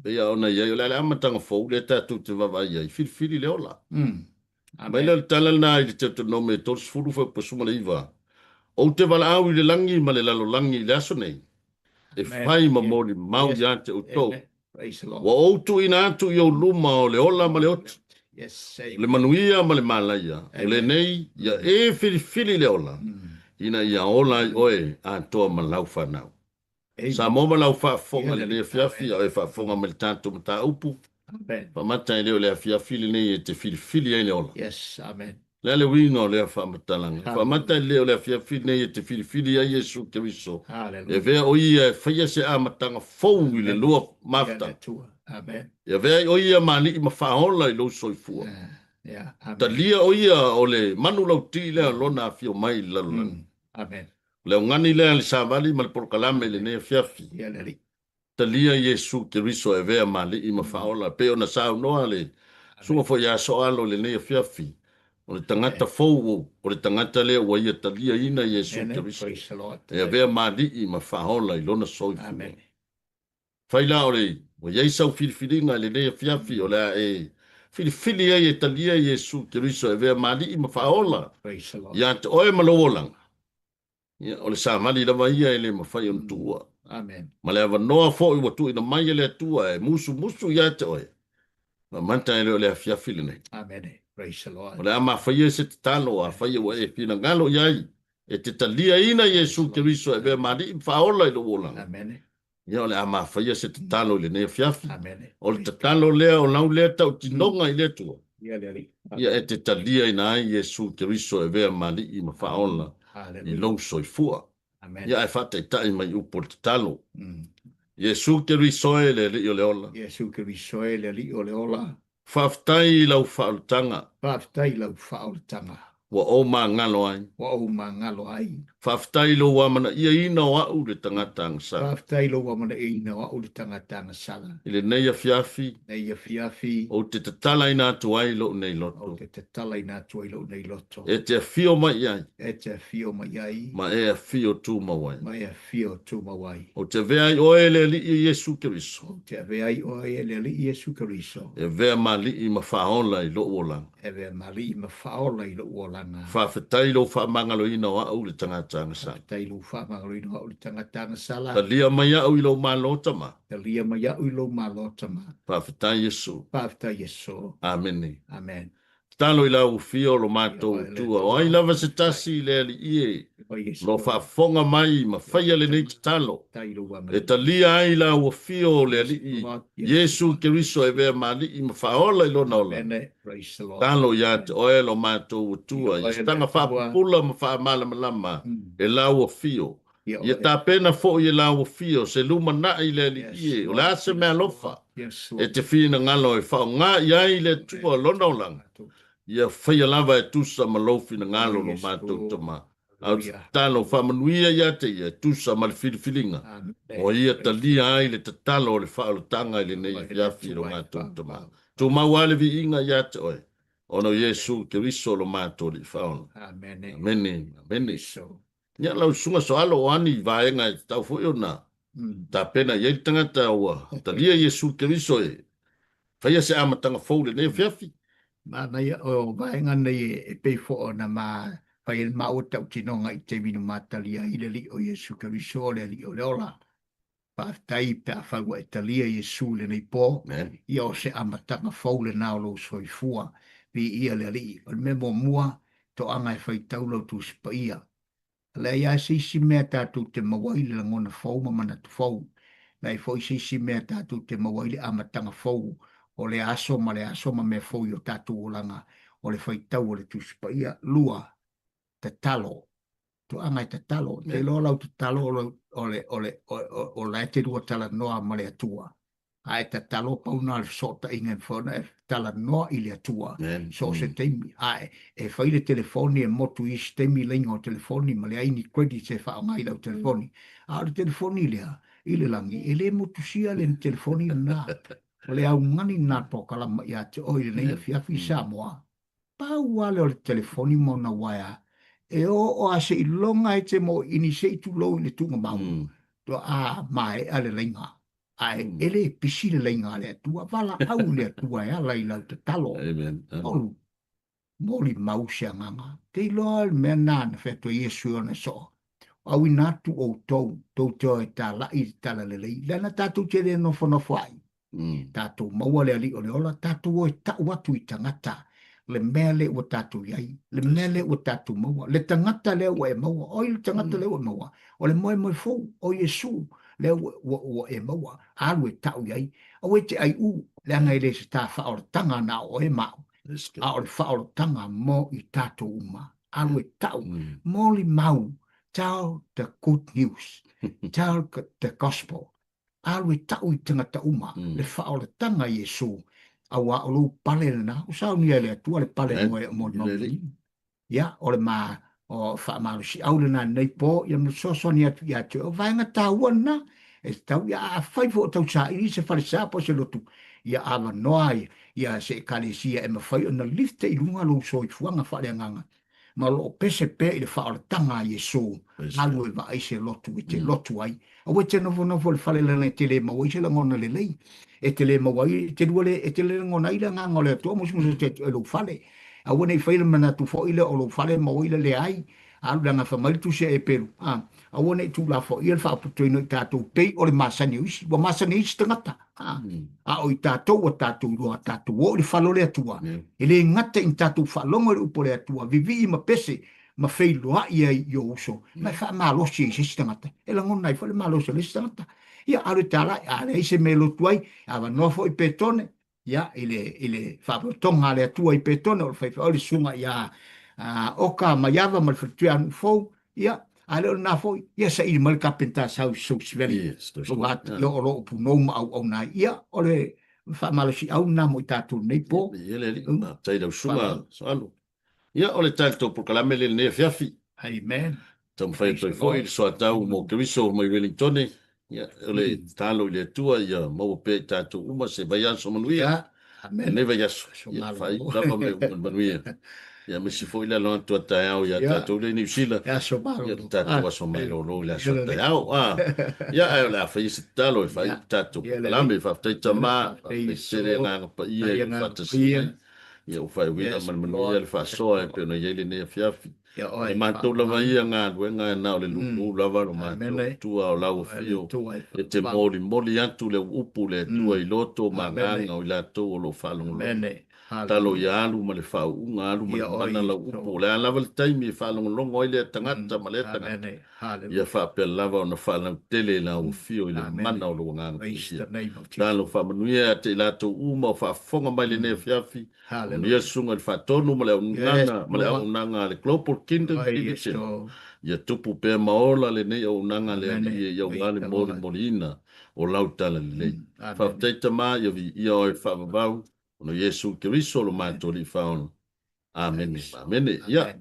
pei lava ona i ai, o le a le amataga fou lea tatou te vaavaai ai, filifili le ola. Mai lea o le tala lena i le Teutonome 30 fuaiupu 19, Ou te valaau i le lagi ma le lalolagi i le aso nei, e fai ma molimau ia te outou, ua ou tuuina atu i ou luma o le ola ma le oti, o le manuia ma le malaia, o lenei, ia e filifili le ola, ina ia ola ai oe atoa ma lau fanau. Samoa ma lau faafofoga i lenei afiafi, a o e faafofoga mai i le tatou mataupu, faamata e le o le afiafi lenei e te filifili ai le ola. Yes, amen. O le a le uiga o lea faamatalaga? Faamata e le o le afiafi lenei e te filifili ai Iesu Keriso, e avea o Ia e faia se amataga fou i le lua mafutaga. E avea ai o Ia ma Alii ma Faaola i lou soifua. Talia o Ia o le manulauti lea o Lona afio mai i le lalolagi. Amen. O le augani lea a le savali ma le polokalame i lenei afiafi. Ia le Alii. Talia Iesu Keriso e avea ma Alii ma Faaola, e pei ona saunoa le Susuga foi ia Soalo i lenei afiafi, o le tagata fou, o le tagata lea ua ia taliaina Iesu Keriso e avea ma Alii ma Faaola i lona soifua. Fai la o le, ua i ai sau filifiliga i lenei afiafi, o le a e filifili ai e talia Iesu Keriso e avea ma Alii ma Faaola ia te oe ma lou olaga. Ia, o le savali lava ia e le mafai ona tuua. Ma le avanoa foi ua tuuina mai e le Atua e musumusu ia te oe, faamata e le o le afiafi lenei. O le a mafaia se tatalo, afai ua e finagalo i ai e te taliaina Iesu Keriso e avea ma Alii ma Faaola i lou olaga. Ia, o le a mafaia se tatalo i lenei afiafi. O le tatalo lea o lau lea tautinoga i le Atua, ia e te taliaina ai Iesu Keriso e avea ma Alii ma Faaola i lou soifua. Ia, ae faataitai mai upu o le tatalo. Iesu Keriso e le Alii o le ola. Iesu Keriso e le Alii o le ola. Faafetai i lau faaolataga. Faafetai i lau faaolataga. Ua ou magalo ai. Ua ou magalo ai. Faafetai i lou amanaiaina o a'u le tagata agasala. Faafetai i lou amanaiaina o a'u le tagata agasala. I lenei afiafi. Lenei afiafi. Ou te tatalaina atu ai lo'u nei loto. Ou te tatalaina atu ai lo'u nei loto. E te afio mai i ai. E te afio mai i ai. Ma e afio tumau ai. Ma e afio tumau ai. Ou te avea ai oe e le Alii Iesu Keriso. Ou te avea ai oe e le Alii Iesu Keriso. E avea ma Alii ma Faaola i lo'u olaga. E avea ma Alii ma Faaola i lo'u olaga. Faafetai i lou faamagaloina o a'u le tagata agasala. Faafetai i lou faamagaloina o a'u le tagata agasala. Talia mai a'u i lou Malo, Tama. Talia mai a'u i lou Malo, Tama. Faafetai Iesu. Faafetai Iesu. Amene. Amen. Tatalo i lau afio lo matou Atua, o ai lava se tasi i le Alii e, o lo o faafofoga mai ma faia lenei tatalo, e talia ai lau afio o le Alii Iesu Keriso e avea ma Alii ma Faaola i Lona olaga. Tatalo ia te oe lo matou Atua, ia sitaga faapupula ma faamalamalama e lau afio, Ia tapena foi e lau afio se lumanai i le Alii e, o le a se meaalofa e te finagalo e faaaoga i ai le Atua lona olaga, ia faia lava e tusa ma lou finagalo lo matou Tama. A ou te tatalo, faamanuia ia te ia e tusa ma le filifiliga o ia talia ai le tatalo o le faaolataga i lenei afiafi i lo matou Tama. Tumau lava le viiga ia te oe. Ona o Iesu Keriso lo matou Alii Faaola. Amene. Amene. Amene. Ia lau susuga Soalo o a ni vaega e tatau foi ona tapena i ai le tagata ua talia Iesu Keriso e faia se amataga fou i lenei afiafi. Manaia, o vaega nei e pei foi ona ma fai ai le maua tautinoga i taimi na ma talia ai le Alii o Iesu Keriso o le Alii o le ola. Faafetai pe afai ua e talia Iesu i lenei po, ia o se amataga fou lena o lou soifua. Viia le Alii. O le mea muamua, toaga e faitau lau Tusi Paia. E leai lava se isi mea tatou te maua ai le lagona fou ma manatu fou. E leai foi se isi mea tatou te maua ai le amataga fou o le aso ma le aso ma mea fou i o tatou olaga, o le faitau o le Tusi Paia. Lua, tatalo. Toaga e tatalo. Te iloa lau tatalo o, o, le, o, le, o, o, o la e te lua talanoa ma le Atua. A e tatalo pau na le fesootaiga e mafai ona e talanoa i le Atua so o se taimi. A e, e fai le telefoni e motu i isi taimi laina o telefoni ma leai ni credits e faaaoga ai lau telefoni. A o le telefoni lea i le lagi, e le motusia le telefoni lena. O le augani lena polokalama ia te oe i lenei afiafi Samoa. Pau lava lea o le telefoni ma ona uaea e oo lava seiloga e te moiini se i tulou i le tuugamau, a maea le laina. Ae e le pisi le laina a le Atua. Valaau i le Atua e ala i lau tatalo. Amen. Tolu, molimau se agaga. Te iloa le mea lena na fai atu ai Iesu i ona soo. Auina atu outou, tou te o e talai i le talalelei, leaga tatou te le nofonofo ai. Tatou maua le Alii o le ola, tatou o e tau atu i tagata le mea lea ua tatou i ai, le mea lea ua tatou maua, le tagata lea ua e maua, oi le tagata lea ua e maua, o le moemoe fou, o Iesu lea ua, ua, ua e maua, alu e tau i ai. Aua e te aiu, leaga e le se ta faaolataga na o oe ma au, a o le faaolataga mo i tatou uma. Alu e tau, molimau, tell the good news, tell the gospel, alu e tau i tagata uma le faaolataga a Iesu, auā o lou pale lena, ua saunia e le Atua le pale mo e mo le maualii. Ia, o le ma o faamalosiau lena i lenei po, ia ma fesoasoani atu ia te oe. O vaega taua lena, e tatau ia afai foi o tausaili se falesa po o se lotu, ia avanoa ia se ekalesia e mafai ona lift i luga lou soifuaga faaleagaga ma o lo o pese pea i le faaolataga a Iesu, alu e vaai se lotu e te lotu ai. Aua e te nofonofo i le fale leaga e te le maua ai se lagona lelei. E te le maua ai, e te lua le, e te le lagona ai le agaga o le Atua musumusu atu i lou fale. Aua ne i faia le manatu foi lea o lou fale e maua ai le leai. Alu leaga fai mai le tusi a Eperu, a, aua ne i tuulafoaia le faaputuina o i tatou pei o le masani o isi. Ua masani ai isi tagata. A, a o i tatou ua tatou iloa, tatou o i le fale o le Atua, e le gata ina tatou faalogo i le upu a le Atua, vivii ma pese ma feiloai ai i ou uso, ma e faamalosi ai i se isi tagata, e lagona ai foi le malosi o le isi tagata. Ia, alu e talai, a leai se mea e lotu ai, avanoa foi Petone, ia, i le, i le faapotopotoga a le Atua i Petone, o le faifeau le susuga ia Oka Maiava ma le faletuia Nuufou, ia, a le o lena foi, ia saili mai le kapenta sau i South Valley, Yes, o ia, o lo o punou ma auauna ai. Ia, o le faamalosiau lena mo i tatou i lenei po. Ia, le alii, faafetai i lau susuga Soalu. Ia, o le tatou polokalame lea i lenei afiafi. Amen. Taumafai atu ai foi le soatau mo Keriso mai Wellingtone. Ia, o le tatalo i le Atua ia maua pea i tatou uma se vaiaso manuia. Amen. Lenei vaiaso, ia faaiu lava ma le manuia. Ia, aemaise foi le alo atu a taeao ia tatou lea i Niu Sila. Ia, le tatou aso malolo i le aso a taeao. Ia, ae o le a faia se tatalo e faaiu le tatou polokalame. Faafetai Tama, faafetai tele Agaga Paia i lou faatasi mai. Ia ua faaiuina ma le manuia le faasoa e pei ona i ai lenei afiafi. O le matou lava ia galuega na o le lulu lava lo matou Atua o lau afio e te molimoli atu le upu le Atua i loto ma agaga o i latou o lo o faalogologo. Talo ia alu ma le faauuga, alu ma le mana lau upu. O le a lava le taimi e faalogologo ai lea tagata ma lea tagata, ia faapea lava ona faalautele i lau afio i le mana o lou Agaga Paia. Talo faamanuia ia te i latou uma o faafofoga mai lenei afiafi, faamanuia susuga i le Faatonu ma le auaunaga ma le auaunaga a le Global Kingdom TV Channel. Ia tupu pea ma ola lenei auaunaga a le Alii e aua le molimoliina o lau talalelei. Faafetai Tama, ia viia oe faavavau, ona o Iesu Keriso lo matou Alii Faaola. Amene ma amene. Ia,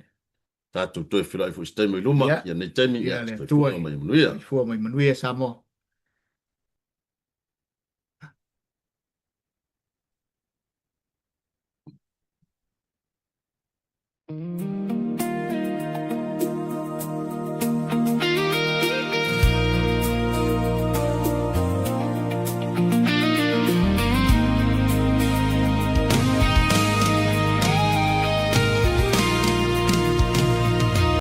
tatou toe feiloai foi i se taimi o i luma, ia nei taimi, ia, soifua ma ia manuia. Soifua ma ia manuia Samoa.